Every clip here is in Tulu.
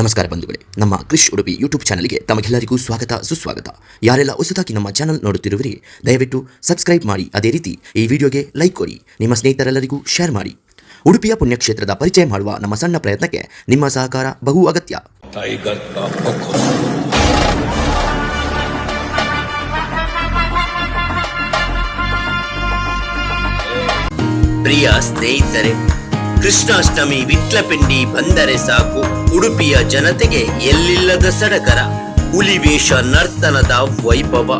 ನಮಸ್ಕಾರ ಬಂಧುಗಳೇ, ನಮ್ಮ ಕ್ರಿಶ್ ಉಡುಪಿ ಯೂಟ್ಯೂಬ್ ಚಾನಲ್ಗೆ ತಮಗೆಲ್ಲರಿಗೂ ಸ್ವಾಗತ ಸುಸ್ವಾಗತ. ಯಾರೆಲ್ಲ ಹೊಸದಾಗಿ ನಮ್ಮ ಚಾನಲ್ ನೋಡುತ್ತಿರುವಿರಿ, ದಯವಿಟ್ಟು ಸಬ್ಸ್ಕ್ರೈಬ್ ಮಾಡಿ. ಅದೇ ರೀತಿ ಈ ವಿಡಿಯೋಗೆ ಲೈಕ್ ಕೊಡಿ, ನಿಮ್ಮ ಸ್ನೇಹಿತರೆಲ್ಲರಿಗೂ ಶೇರ್ ಮಾಡಿ. ಉಡುಪಿಯ ಪುಣ್ಯಕ್ಷೇತ್ರದ ಪರಿಚಯ ಮಾಡುವ ನಮ್ಮ ಸಣ್ಣ ಪ್ರಯತ್ನಕ್ಕೆ ನಿಮ್ಮ ಸಹಕಾರ ಬಹು ಅಗತ್ಯ. टाइगर का हुक्म। ಪ್ರಿಯ ಸ್ನೇಹಿತರೆ, ಕೃಷ್ಣಾಷ್ಟಮಿ ವಿಟ್ಲಪಿಂಡಿ ಬಂದರೆ ಸಾಕು, ಉಡುಪಿಯ ಜನತೆಗೆ ಎಲ್ಲಿಲ್ಲದ ಸಡಗರ. ಹುಲಿವೇಷ ನರ್ತನದ ವೈಭವ,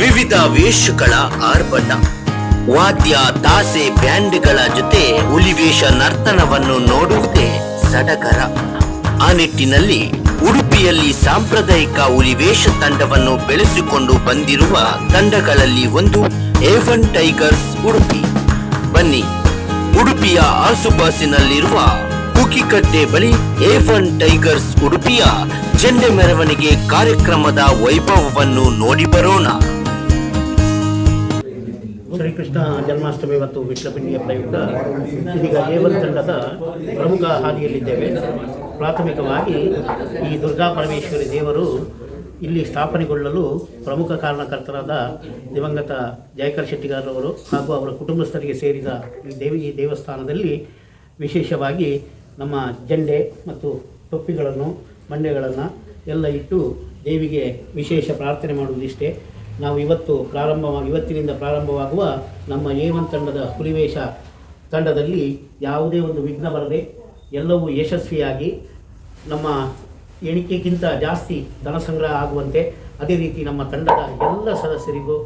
ವಿವಿಧ ವೇಷಗಳ ಆರ್ಭಟ, ವಾದ್ಯ ತಾಸೆ ಬ್ಯಾಂಡ್ಗಳ ಜೊತೆ ಹುಲಿವೇಷ ನರ್ತನವನ್ನು ನೋಡುವುದೇ ಸಡಗರ. ಆ ನಿಟ್ಟಿನಲ್ಲಿ ಉಡುಪಿಯಲ್ಲಿ ಸಾಂಪ್ರದಾಯಿಕ ಹುಲಿವೇಷ ತಂಡವನ್ನು ಬೆಳೆಸಿಕೊಂಡು ಬಂದಿರುವ ತಂಡಗಳಲ್ಲಿ ಒಂದು ಏವನ್ ಟೈಗರ್ಸ್ ಉಡುಪಿ. ಬನ್ನಿ, ಉಡುಪಿಯ ಆಸುಪಾಸಿನಲ್ಲಿರುವ ಕುಕಿಕಟ್ಟೆ ಬಳಿ ಏವನ್ ಟೈಗರ್ಸ್ ಉಡುಪಿಯ ಚೆಂಡೆ ಮೆರವಣಿಗೆ ಕಾರ್ಯಕ್ರಮದ ವೈಭವವನ್ನು ನೋಡಿ ಬರೋಣ. ಶ್ರೀಕೃಷ್ಣ ಜನ್ಮಾಷ್ಟಮಿ ಮತ್ತು ವಿಟ್ಲಪಿಂಡಿಯ ಪ್ರಯುಕ್ತ ಇದೀಗ ಏವನ್ ತಂಡದ ಪ್ರಮುಖ ಹಾದಿಯಲ್ಲಿದ್ದೇವೆ. ಪ್ರಾಥಮಿಕವಾಗಿ ಈ ದುರ್ಗಾ ಪರಮೇಶ್ವರಿ ದೇವರು ಇಲ್ಲಿ ಸ್ಥಾಪನೆಗೊಳ್ಳಲು ಪ್ರಮುಖ ಕಾರಣಕರ್ತರಾದ ದಿವಂಗತ ಜಯಕರ್ ಶೆಟ್ಟಿಗಾರರವರು ಹಾಗೂ ಅವರ ಕುಟುಂಬಸ್ಥರಿಗೆ ಸೇರಿದ ಈ ದೇವಿ ಈ ದೇವಸ್ಥಾನದಲ್ಲಿ ವಿಶೇಷವಾಗಿ ನಮ್ಮ ಜೆಂಡೆ ಮತ್ತು ಟೊಪ್ಪಿಗಳನ್ನು, ಮಂಡೆಗಳನ್ನು ಎಲ್ಲ ಇಟ್ಟು ದೇವಿಗೆ ವಿಶೇಷ ಪ್ರಾರ್ಥನೆ ಮಾಡುವುದಿಷ್ಟೇ. ನಾವು ಇವತ್ತು ಪ್ರಾರಂಭ ಇವತ್ತಿನಿಂದ ಪ್ರಾರಂಭವಾಗುವ ನಮ್ಮ ಏವನ್ ತಂಡದ ಹುಲಿವೇಷ ತಂಡದಲ್ಲಿ ಯಾವುದೇ ಒಂದು ವಿಘ್ನ ಬರದೆ ಎಲ್ಲವೂ ಯಶಸ್ವಿಯಾಗಿ ನಮ್ಮ ಎಣಿಕೆಗಿಂತ ಜಾಸ್ತಿ ಧನ ಸಂಗ್ರಹ ಆಗುವಂತೆ, ಅದೇ ರೀತಿ ನಮ್ಮ ತಂಡದ ಎಲ್ಲ ಸದಸ್ಯರಿಗೂ,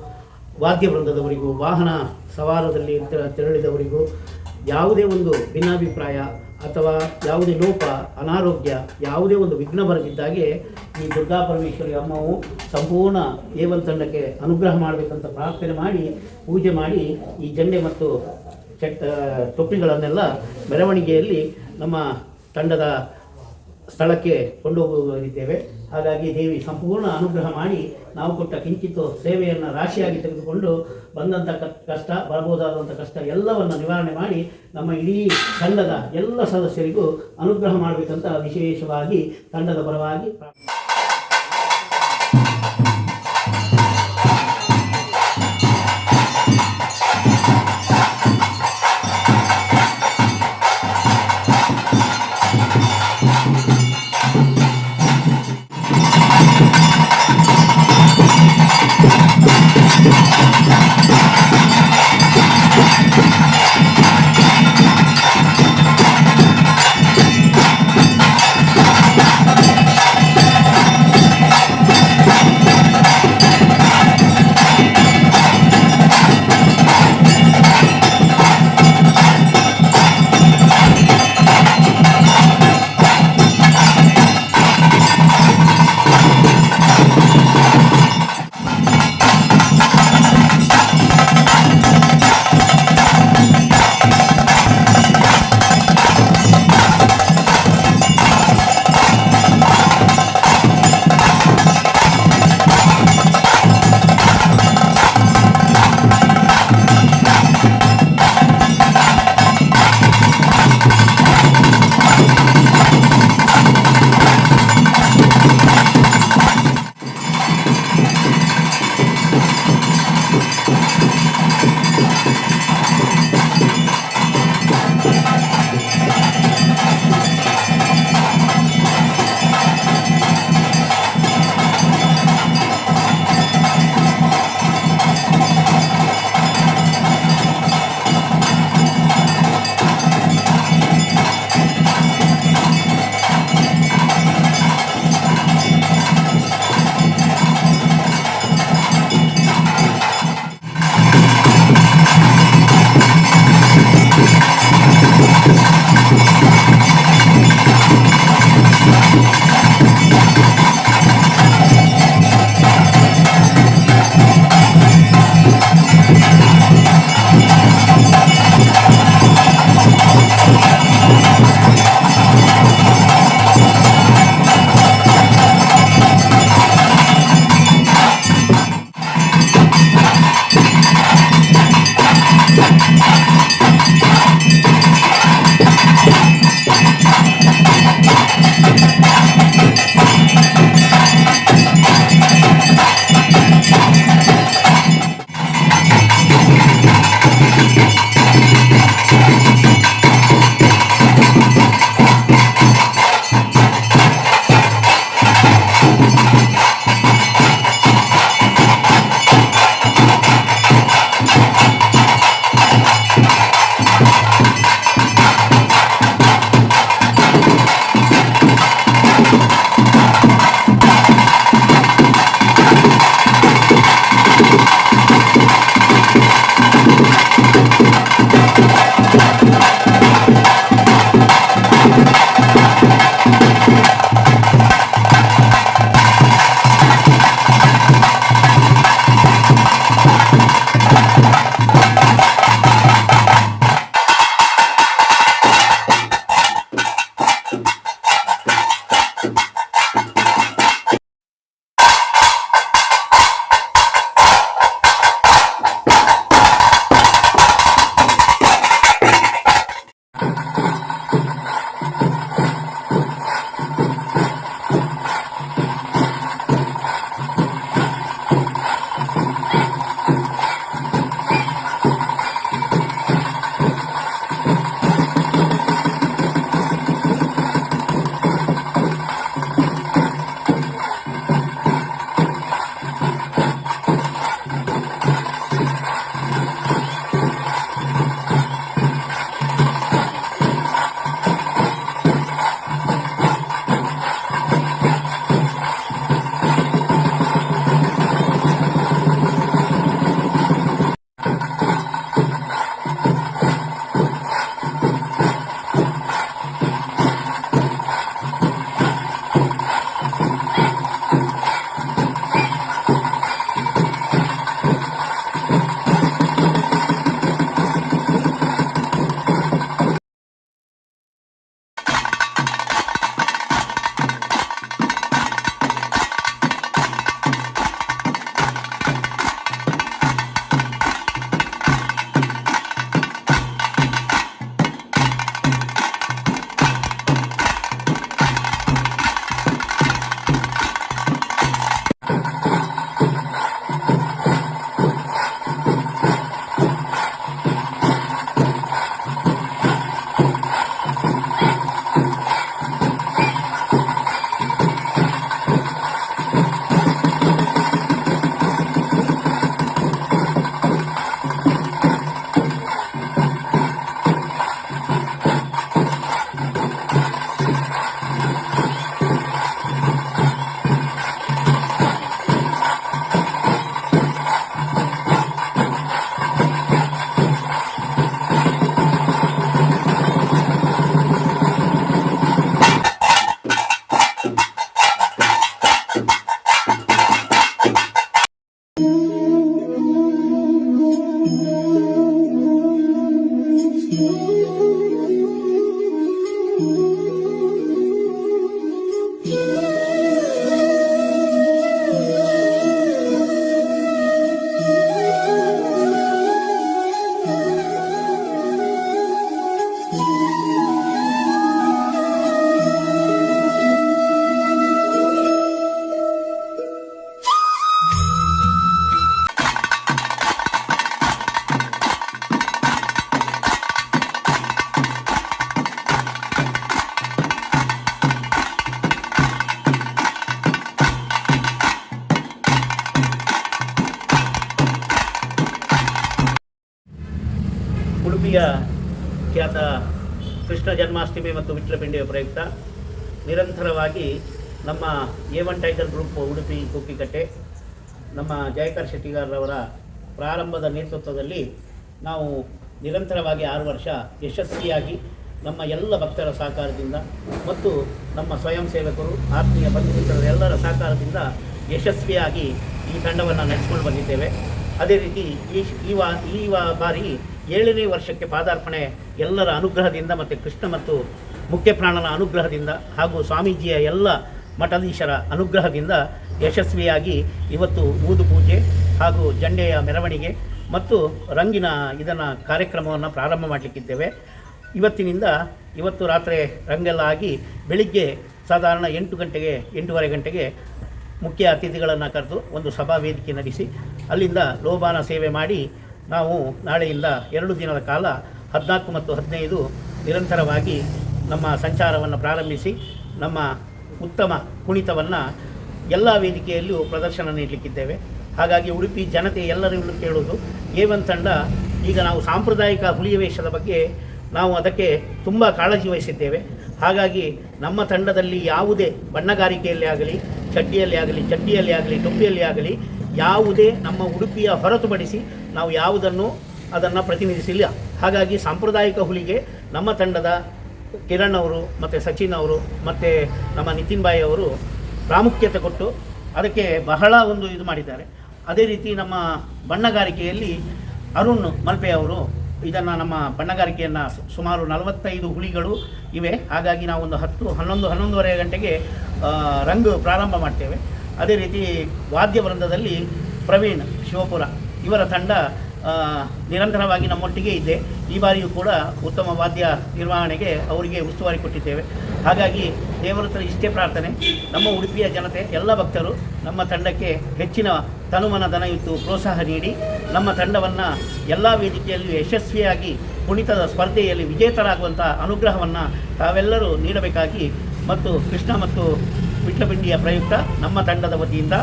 ವಾದ್ಯ ವೃಂದದವರಿಗೂ, ವಾಹನ ಸವಾರದಲ್ಲಿ ತೆರಳಿದವರಿಗೂ ಯಾವುದೇ ಒಂದು ಭಿನ್ನಾಭಿಪ್ರಾಯ ಅಥವಾ ಯಾವುದೇ ಲೋಪ, ಅನಾರೋಗ್ಯ, ಯಾವುದೇ ಒಂದು ವಿಘ್ನ ಬರದಿದ್ದಾಗೆ ಈ ದುರ್ಗಾ ಪರಮೇಶ್ವರಿ ಅಮ್ಮವು ಸಂಪೂರ್ಣ ಏವನ್ ತಂಡಕ್ಕೆ ಅನುಗ್ರಹ ಮಾಡಬೇಕಂತ ಪ್ರಾರ್ಥನೆ ಮಾಡಿ, ಪೂಜೆ ಮಾಡಿ, ಈ ಜೆಂಡೆ ಮತ್ತು ಟೊಪ್ಪಿಗಳನ್ನೆಲ್ಲ ಮೆರವಣಿಗೆಯಲ್ಲಿ ನಮ್ಮ ತಂಡದ ಸ್ಥಳಕ್ಕೆ ಕೊಂಡೋಗಲಿದ್ದೇವೆ. ಹಾಗಾಗಿ ದೇವಿ ಸಂಪೂರ್ಣ ಅನುಗ್ರಹ ಮಾಡಿ, ನಾವು ಕೊಟ್ಟ ಕಿಂಚಿತ್ತು ಸೇವೆಯನ್ನು ರಾಶಿಯಾಗಿ ತೆಗೆದುಕೊಂಡು, ಬಂದಂಥ ಕಷ್ಟ, ಬರಬಹುದಾದಂಥ ಕಷ್ಟ ಎಲ್ಲವನ್ನು ನಿವಾರಣೆ ಮಾಡಿ, ನಮ್ಮ ಇಡೀ ತಂಡದ ಎಲ್ಲ ಸದಸ್ಯರಿಗೂ ಅನುಗ್ರಹ ಮಾಡಬೇಕಂತ ವಿಶೇಷವಾಗಿ ತಂಡದ ಪರವಾಗಿ ಉಡುಪಿಯ ಖ್ಯಾತ ಕೃಷ್ಣ ಜನ್ಮಾಷ್ಟಮಿ ಮತ್ತು ವಿಟ್ಲಪಿಂಡಿಯ ಪ್ರಯುಕ್ತ ನಿರಂತರವಾಗಿ ನಮ್ಮ A1 tiger group Udupi Kokkikatte ನಮ್ಮ ಜಯಕರ್ ಶೆಟ್ಟಿಗಾರರವರ ಪ್ರಾರಂಭದ ನೇತೃತ್ವದಲ್ಲಿ ನಾವು ನಿರಂತರವಾಗಿ 6 ವರ್ಷ ಯಶಸ್ವಿಯಾಗಿ ನಮ್ಮ ಎಲ್ಲ ಭಕ್ತರ ಸಹಕಾರದಿಂದ ಮತ್ತು ನಮ್ಮ ಸ್ವಯಂ ಸೇವಕರು, ಆತ್ಮೀಯ ಬಂಧು ಮಿತ್ರರ ಎಲ್ಲರ ಸಹಕಾರದಿಂದ ಯಶಸ್ವಿಯಾಗಿ ಈ ತಂಡವನ್ನು ನಡೆಸಿಕೊಂಡು ಬಂದಿದ್ದೇವೆ. ಅದೇ ರೀತಿ ಈ ಈ ವಾ ಈ ವಾ ಬಾರಿ 7ನೇ ವರ್ಷಕ್ಕೆ ಪಾದಾರ್ಪಣೆ ಎಲ್ಲರ ಅನುಗ್ರಹದಿಂದ ಮತ್ತು ಕೃಷ್ಣ ಮತ್ತು ಮುಖ್ಯ ಪ್ರಾಣನ ಅನುಗ್ರಹದಿಂದ ಹಾಗೂ ಸ್ವಾಮೀಜಿಯ ಎಲ್ಲ ಮಠಾಧೀಶರ ಅನುಗ್ರಹದಿಂದ ಯಶಸ್ವಿಯಾಗಿ ಇವತ್ತು ಊದು ಪೂಜೆ ಹಾಗೂ ಜಂಡೆಯ ಮೆರವಣಿಗೆ ಮತ್ತು ರಂಗಿನ ಇದನ್ನು ಕಾರ್ಯಕ್ರಮವನ್ನು ಪ್ರಾರಂಭ ಮಾಡಲಿಕ್ಕಿದ್ದೇವೆ. ಇವತ್ತಿನಿಂದ ಇವತ್ತು ರಾತ್ರಿ ರಂಗೆಲ್ಲ ಆಗಿ ಬೆಳಿಗ್ಗೆ ಸಾಧಾರಣ 8 ಗಂಟೆಗೆ 8:30 ಗಂಟೆಗೆ ಮುಖ್ಯ ಅತಿಥಿಗಳನ್ನು ಕರೆದು ಒಂದು ಸಭಾ ವೇದಿಕೆ ನಡೆಸಿ ಅಲ್ಲಿಂದ ಲೋಬಾನ ಸೇವೆ ಮಾಡಿ ನಾವು ನಾಳೆಯಿಂದ 2 ದಿನದ ಕಾಲ 14 ಮತ್ತು 15 ನಿರಂತರವಾಗಿ ನಮ್ಮ ಸಂಚಾರವನ್ನು ಪ್ರಾರಂಭಿಸಿ ನಮ್ಮ ಉತ್ತಮ ಕುಣಿತವನ್ನು ಎಲ್ಲ ವೇದಿಕೆಯಲ್ಲಿಯೂ ಪ್ರದರ್ಶನ ನೀಡಲಿಕ್ಕಿದ್ದೇವೆ. ಹಾಗಾಗಿ ಉಡುಪಿ ಜನತೆ ಎಲ್ಲರಿಗೂ ಕೇಳುವುದು A1 ತಂಡ ಈಗ ನಾವು ಸಾಂಪ್ರದಾಯಿಕ ಹುಲಿಯ ವೇಷದ ಬಗ್ಗೆ ನಾವು ಅದಕ್ಕೆ ತುಂಬ ಕಾಳಜಿ ವಹಿಸಿದ್ದೇವೆ. ಹಾಗಾಗಿ ನಮ್ಮ ತಂಡದಲ್ಲಿ ಯಾವುದೇ ಬಣ್ಣಗಾರಿಕೆಯಲ್ಲಿ ಆಗಲಿ, ಚಡ್ಡಿಯಲ್ಲಿ ಆಗಲಿ, ಚಡ್ಡಿಯಲ್ಲಿ ಆಗಲಿ, ಟೊಪ್ಪಿಯಲ್ಲಿ ಆಗಲಿ ಯಾವುದೇ ನಮ್ಮ ಉಡುಪಿಯ ಹೊರತುಪಡಿಸಿ ನಾವು ಯಾವುದನ್ನು ಅದನ್ನು ಪ್ರತಿನಿಧಿಸಿಲ್ಲ. ಹಾಗಾಗಿ ಸಾಂಪ್ರದಾಯಿಕ ಹುಲಿಗೆ ನಮ್ಮ ತಂಡದ ಕಿರಣ್ ಅವರು ಮತ್ತು ಸಚಿನ್ ಅವರು ಮತ್ತು ನಮ್ಮ ನಿತಿನ್ ಬಾಯಿ ಅವರು ಪ್ರಾಮುಖ್ಯತೆ ಕೊಟ್ಟು ಅದಕ್ಕೆ ಬಹಳ ಒಂದು ಇದು ಮಾಡಿದ್ದಾರೆ. ಅದೇ ರೀತಿ ನಮ್ಮ ಬಣ್ಣಗಾರಿಕೆಯಲ್ಲಿ ಅರುಣ್ ಮಲ್ಪೆ ಅವರು ಇದನ್ನು ನಮ್ಮ ಬಣ್ಣಗಾರಿಕೆಯನ್ನು ಸುಮಾರು 45 ಹುಲಿಗಳು ಇವೆ. ಹಾಗಾಗಿ ನಾವು ಒಂದು 10, 11, 11:30 ಗಂಟೆಗೆ ರಂಗು ಪ್ರಾರಂಭ ಮಾಡ್ತೇವೆ. ಅದೇ ರೀತಿ ವಾದ್ಯ ವೃಂದದಲ್ಲಿ ಪ್ರವೀಣ್ ಶಿವಪುರ ಇವರ ತಂಡ ನಿರಂತರವಾಗಿ ನಮ್ಮೊಟ್ಟಿಗೆ ಇದೆ. ಈ ಬಾರಿಯೂ ಕೂಡ ಉತ್ತಮ ವಾದ್ಯ ನಿರ್ವಹಣೆಗೆ ಅವರಿಗೆ ಉಸ್ತುವಾರಿ ಕೊಟ್ಟಿದ್ದೇವೆ. ಹಾಗಾಗಿ ದೇವರ ಹತ್ರ ಇಷ್ಟೇ ಪ್ರಾರ್ಥನೆ, ನಮ್ಮ ಉಡುಪಿಯ ಜನತೆ ಎಲ್ಲ ಭಕ್ತರು ನಮ್ಮ ತಂಡಕ್ಕೆ ಹೆಚ್ಚಿನ ತನುಮನ ಧನಯುತ್ತು ಪ್ರೋತ್ಸಾಹ ನೀಡಿ ನಮ್ಮ ತಂಡವನ್ನು ಎಲ್ಲ ವೇದಿಕೆಯಲ್ಲಿಯೂ ಯಶಸ್ವಿಯಾಗಿ ಕುಣಿತದ ಸ್ಪರ್ಧೆಯಲ್ಲಿ ವಿಜೇತರಾಗುವಂಥ ಅನುಗ್ರಹವನ್ನು ತಾವೆಲ್ಲರೂ ನೀಡಬೇಕಾಗಿ ಮತ್ತು ಕೃಷ್ಣ ಮತ್ತು ವಿಟ್ಲಪಿಂಡಿಯ ಪ್ರಯುಕ್ತ ನಮ್ಮ ತಂಡದ ವತಿಯಿಂದ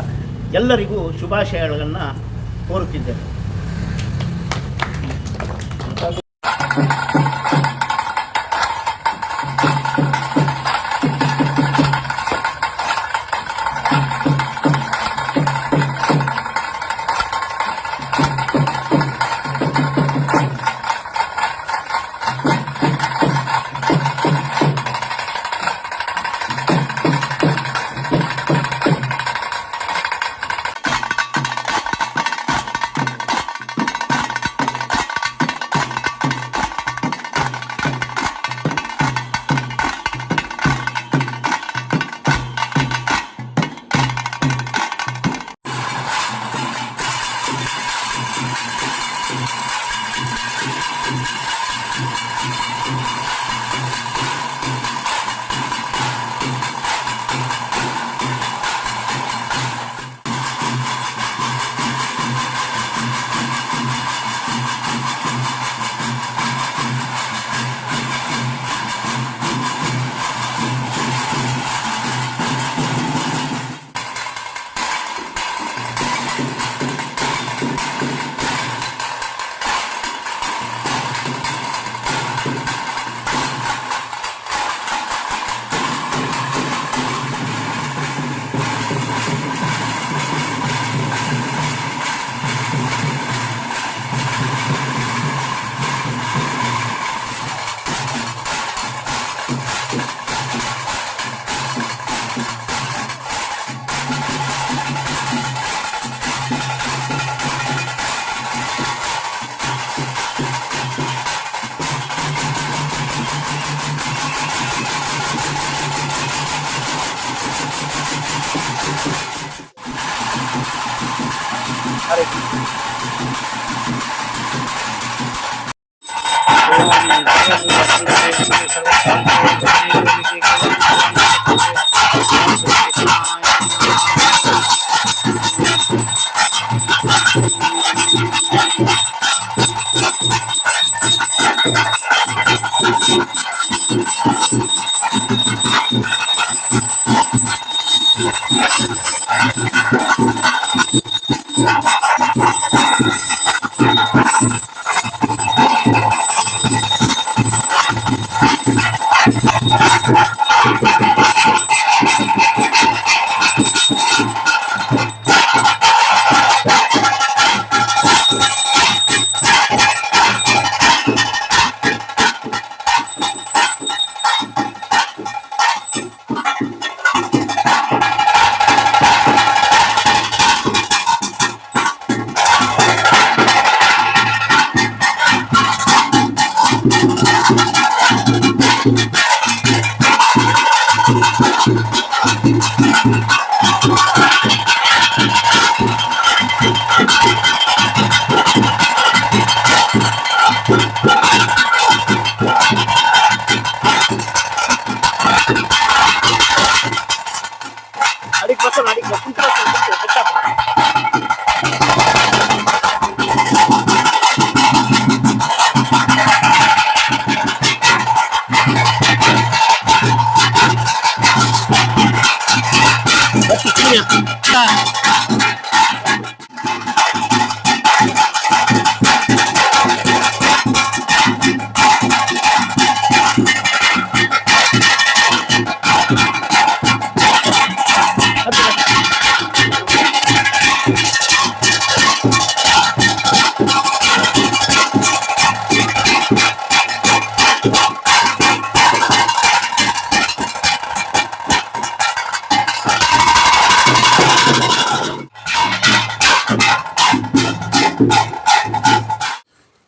ಎಲ್ಲರಿಗೂ ಶುಭಾಶಯಗಳನ್ನು ಕೋರುತ್ತಿದ್ದೇನೆ.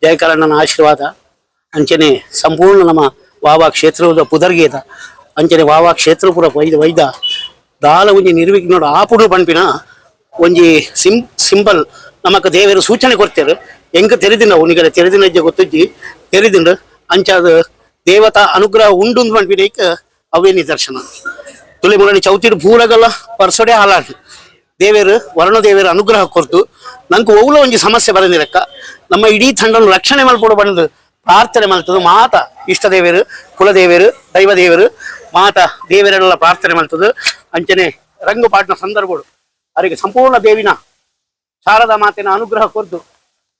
ಜಯಕರಣ್ಣನ ಆಶೀರ್ವಾದ ಅಂಚನೆ ಸಂಪೂರ್ಣ ನಮ್ಮ ವಾವಾ ಕ್ಷೇತ್ರದ ಪುದರ್ಗೇದ ಅಂಚನೆ ವಾವಾ ಕ್ಷೇತ್ರ ಪೂರ ವೈದ ವೈದ ದಾಲ ಒಂಜಿ ನಿರ್ವಿಘ್ನೋಡು ಆಪುಡು ಪನ್ಪಿನ ಒಂಜಿ ಸಿಂಬಲ್ ನಮಕ್ ದೇವರು ಸೂಚನೆ ಕೊಡ್ತೇವೆ. ಎಂಕ್ ತೆರೆದಿನ ಉನಿಗಲ ತೆರೆದಿನ ಹೆಜ್ಜೆ ಗೊತ್ತಿಜ್ಜಿ ತೆರೆದಿಂಡು ಅಂಚಾದ ದೇವತಾ ಅನುಗ್ರಹ ಉಂಡು ಪನ್ಪಿನ ಅವೇ ನಿದರ್ಶನ. ತುಳಿ ಮುರಳಿ ಚೌತಿಡು ಪೂರಗಲ ಪರ್ಸೊಡೆ ಹಾಲಾಡು ದೇವರು ವರುಣ ದೇವರ ಅನುಗ್ರಹ ಕೊರ್ತು ನಂಗೆ ಒವ್ಲ ಒಂಜಿ ಸಮಸ್ಯೆ ಬರಂದಿರಕ್ಕ ನಮ್ಮ ಇಡೀ ತಂಡನು ರಕ್ಷಣೆ ಮಲ್ಪೊಡು ಬಂದು ಪ್ರಾರ್ಥನೆ ಮಲ್ತದು. ಮಾತ ಇಷ್ಟ ದೇವರು ಕುಲದೇವರು ದೈವ ದೇವರು ಮಾತ ದೇವರೆಲ್ಲ ಪ್ರಾರ್ಥನೆ ಮಲ್ತದು. ಅಂಚನೆ ರಂಗು ಪಾಟ್ನ ಸಂದರ್ಭಗಳು ಅವರಿಗೆ ಸಂಪೂರ್ಣ ದೇವಿನ ಶಾರದಾ ಮಾತಿನ ಅನುಗ್ರಹ ಕೊರ್ದು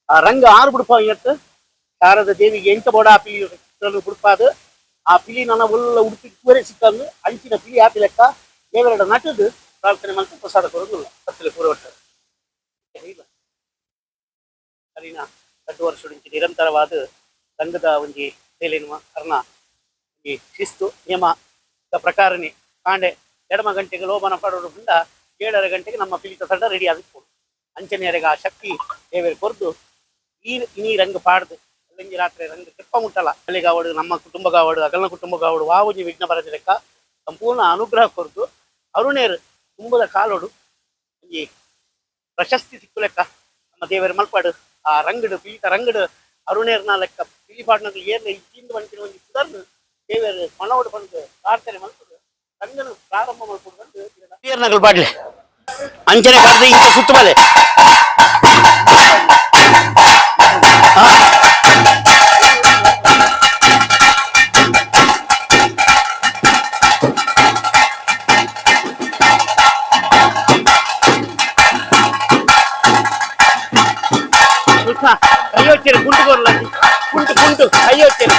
ಆ ರಂಗ ಆರು ಬುಡುಪ ಎತ್ತು ಶಾರದಾ ದೇವಿಗೆ ಎಂಚ ಬೋಡ ಆ ಪಿಲಿ ಬುಡುಪಾದು ಆ ಪಿಲಿ ನನ್ನ ಉಲ್ಲ ಉಡುಪಿ ಕೂರೆ ಸಿಕ್ಕಂದು ಅಂಚಿನ ಪಿಲಿ ಆಪಿ ಲೆಕ್ಕ ದೇವರ ನಟದು ಪ್ರಾರ್ಥನೆ ಮಲ್ತು ಪ್ರಸಾದ ಕೊಡೋದಿಲ್ಲ ಕತ್ತಲೆ ಪೂರ್ವಟ್ಟರು ಇಲ್ಲ. ಸರಿನಾ ರಡ್ಡು ವರ್ಷ ನಿರಂತರವಾದ ರಂಗದ ಒಂಜಿ ಬೇಲೆನುವ ಕರ್ಣ ಈ ಶಿಸ್ತು ನಿಯಮ ಪ್ರಕಾರನೇ ಕಾಂಡೆ ಎಡಮ ಗಂಟೆಗೆ ಲೋಬನ ಪಡೋಡು ಪಂಡ 7:30 ಗಂಟೆಗೆ ನಮ್ಮ ಪಿಲಿತ ತಂಡ ರೆಡಿ ಆದಿಪ್ಪು. ಅಂಚನೆಯರೆಗೆ ಆ ಶಕ್ತಿ ದೇವರು ಕೊರ್ದು ಈ ಇನಿ ರಂಗ ಪಾಡ್ದು ಅಲ್ಲಂಜಿ ರಾತ್ರಿ ರಂಗ ತೆಪ್ಪ ಮುಟ್ಟಲ್ಲ ಅಲ್ಲಿಗಾವಡು ನಮ್ಮ ಕುಟುಂಬಗಾವಡು ಅಗಲ್ನ ಕುಟುಂಬಗಾವಡು ವಾವುಜಿ ವಿಘ್ನ ಬರದ ಲೆಕ್ಕ ಸಂಪೂರ್ಣ ಅನುಗ್ರಹ ಕೊರ್ದು ಅರುಣೇರು ತುಂಬದ ಕಾಲೋಡು ಈ ಪ್ರಶಸ್ತಿ ಸಿಕ್ಕು ಲೆಕ್ಕ ನಮ್ಮ ದೇವರ ಮಲ್ಪಾಡು ಆ ರಂಗಡು ಪಿಲಿತ ರಂಗಡು ಅರುಣೇರ್ನ ಲೆಕ್ಕ ಪಿಲಿ ಪಾಡ್ನಗಳು ಏರ್ನ ಇತ್ತಿಂದ ಬಂತಿನ ಒಂಜಿ ಪುದರ್ನು ದೇವರು ಮನೋಡು ಬಂದು ಪ್ರಾರ್ಥನೆ ಮಲ್ಪದು ರಂಗನು ಪ್ರಾರಂಭ ಮಲ್ಪಡು ಬಂದು ಏರ್ನಗಳು ಪಾಡ್ಲೆ ಅಂಚನೆ ಪಾಡ್ದು ಇಂಚ ಸುತ್ತು ಬಲೆ ಕೈ ಗುಂಟು ಕೊರಲ ಕುಂಟು ಕುಂಟು ಕೈ వచ్చారు.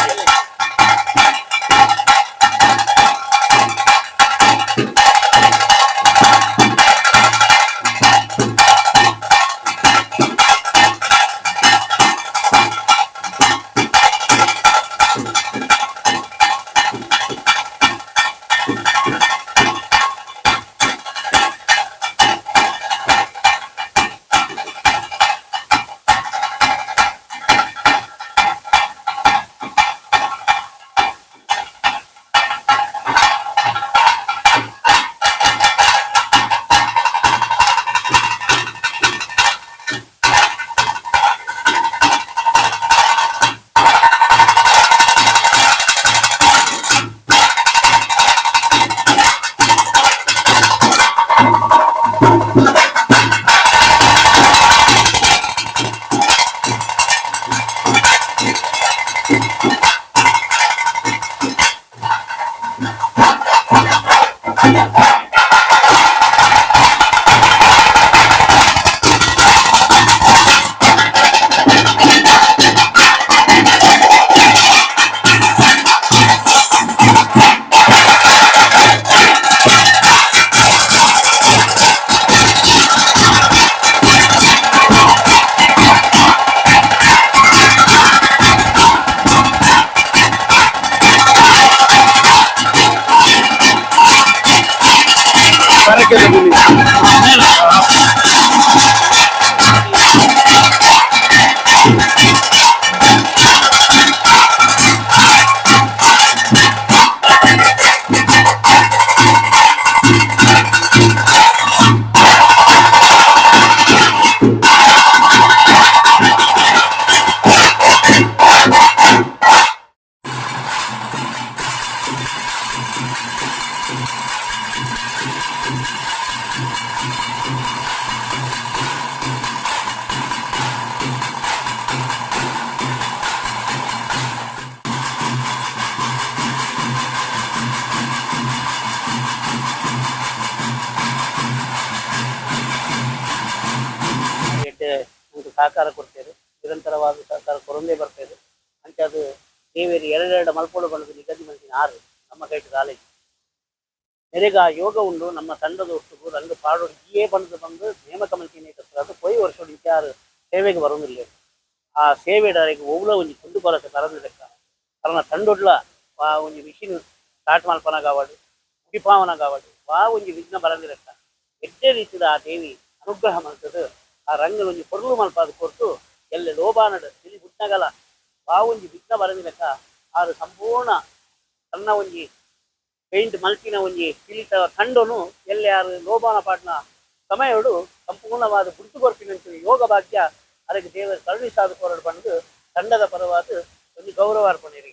ಇತ್ತೆ ನಂಗೆ ಸಹಕಾರ ಕೊಡ್ತೇವೆ, ನಿರಂತರವಾದ ಸಹಕಾರ ಕೊರೊಂದೇ ಬರ್ತೇವೆ. ಅಂಚಾದ ದೇವೇರು ಎರಡೆರಡು ಮಲ್ಪೊಡು ಬಂದು ನಿಗದಿ ಮಲ್ತಿನ ಆರು ನಮ್ಮ ಕೈಟ್ ಕಾಲೇಜ್ ನೆರೆಗ ಆ ಯೋಗ ಉಂಡು. ನಮ್ಮ ತಂಡದ ಒಟ್ಟುಗು ರಂಗ ಪಾಡೋಡು ಜಿಯೇ ಬಂದು ಬಂದು ನೇಮಕ ಮಲ್ತಿನ ಅದು ಪೋಯಿ ವರ್ಷ ಇಂಚಾರು ಸೇವೆಗೆ ಬರೋದಿಲ್ಲ. ಆ ಸೇವೆಡಾರಿಗೆ ಒವ್ಲ ಒಂಜಿ ಕುಂದು ಕೊರತೆ ಬರಂದು ಲೆಕ್ಕ ಕಾರಣ ತಂಡೊಡ್ಲ ವಾ ಒಂಜಿ ಮಿಷಿನ್ ಸ್ಟಾರ್ಟ್ ಮಲ್ಪನ ಕಾವಡು, ಮುಡಿಪಾವನ ಕಾವಡು, ವಾ ಒಂಜಿ ವಿಘ್ನ ಬರಂದಿ ಲೆಕ್ಕ ಎಡ್ಡೆ ರೀತಿದ ಆ ದೇವಿ ಅನುಗ್ರಹ ಮಲ್ತದು. ಆ ರಂಗನ ಒಂಜಿ ಪೊರ್ಲು ಮಲ್ಪಾದ ಕೊರ್ತು ಎಲ್ಲೆ ಲೋಬಾನಡ್ ತಿಳಿ ಬುಟ್ನಗಲ ವಾ ಒಂಜಿ ವಿಘ್ನ ಬರಂದಿ ಲೆಕ್ಕ ಆರು ಸಂಪೂರ್ಣ ತನ್ನ ಒಂಜಿ ಪೇಂಟ್ ಮಲ್ತಿನ ಒಂಜಿ ಪಿಲಿತ ತಂಡನು ಎಲ್ಲೆ ಆರು ಲೋಬಾನ ಪಾಟ್ನ ಸಮಯಡು ಸಂಪೂರ್ಣವಾದ ಗುರುತು ಕೊರ್ಪಿನಂಚಿನ ಯೋಗ ಭಾಗ್ಯ ಅದಕ್ಕೆ ದೇವರು ಕರುಣಿಸಾದ ಕೊರಡು ಬಂದು ತಂಡದ ಪರವಾದ ಒಂದು ಗೌರವ ಅರ್ಪಣೆ.